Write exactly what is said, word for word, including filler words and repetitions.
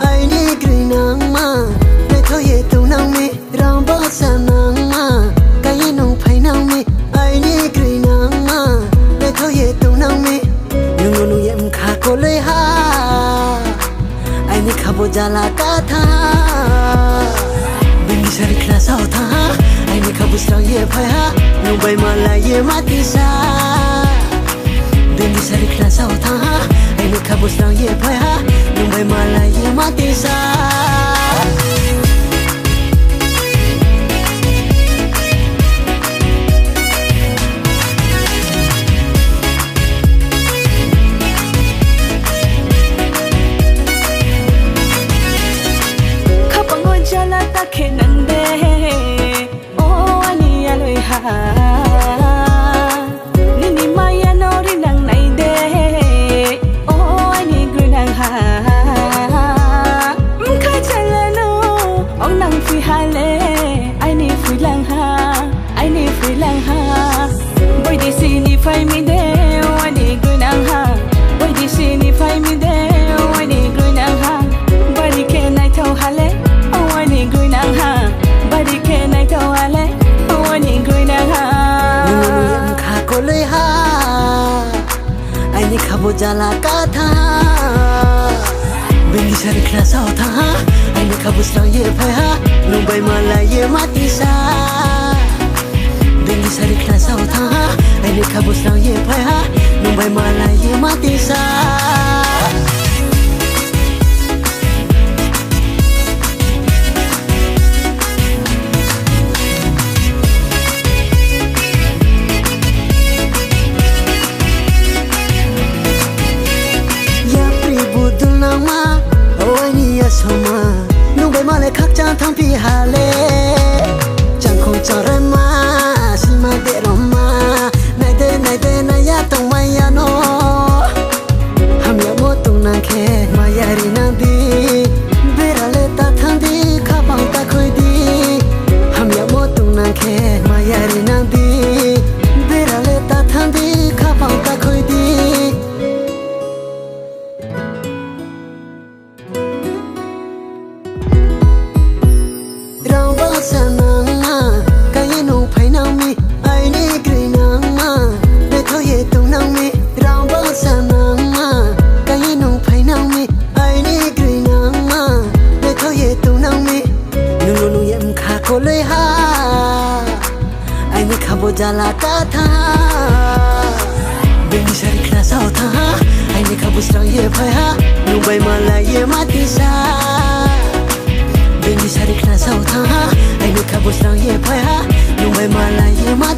Aini kwrwi nangma, naithoye tongnangmi, rang baksa nangma, kaiye nwng phainangmi. Aini kwrwi nangma, naithoye tongnangmi. Nwngno nungye wngkha koloi ha, aini khabo jala katha. Bini sari khna sao tha ha, aini khabo srang ye phai ha, nwng bai malai ye mati sa. Bini sari khna sao tha ha, aini khabo srang ye phai ha, nwng bai malai ye mati sa. Khapango jala ta khe nang de, o ani aloi ha. Nini maya no rinang nai de, o ani gwnang ha. Mkha chala no ong nang phi ha le, aini phuilang ha. Aini phuilang ha, boidisi ni phaimi de, wani gwnang ha. Boidisi ni phaimi de, wani gwnang ha. Bari khe naithok hale, wani gwnang ha. Bari khe naithok hale, wani gwnang ha. Nwng wngkha koloi ha. Aini khabo jala katha. Bini sari khna sao tha ha. Aini khabo srang ye phai ha. Nwng bai malai ye mati sa. Bini sari khna sao tha ha. Aini khabo srang ye phai ha. Nwng bai malai ye mati sa. Yapri budul nangma, oini yasoma. Nungbai male khakchang thangpi hale. Changkhong changrenma, sima deroma. Naide, naide, naya tongmaya no. Hamyamo tongnang khe maya rinang di, berale ta thang di, khapang ta khoi di. Hamyamo tongnang khe maya rinang di, berale ta thang di, khapang ta khoi di. Rang baksa nangma, kaiye nwng phainangmi, aini kwrwi nangma, naithoye tongnangmi. Rang baksa nangma, kaiye nwng phainangmi, aini kwrwi nangma, naithoye tongnangmi. Nwngno nungya wngkha koloi ha, aini khabo jala katha. Bini sari khna sao tha ha, aini khabo srang ye phai ha, nwng bai malai ye mati sa. Bini sari khna sao tha ha, aini khabo srang ye phai ha, nwng bai malai ye mati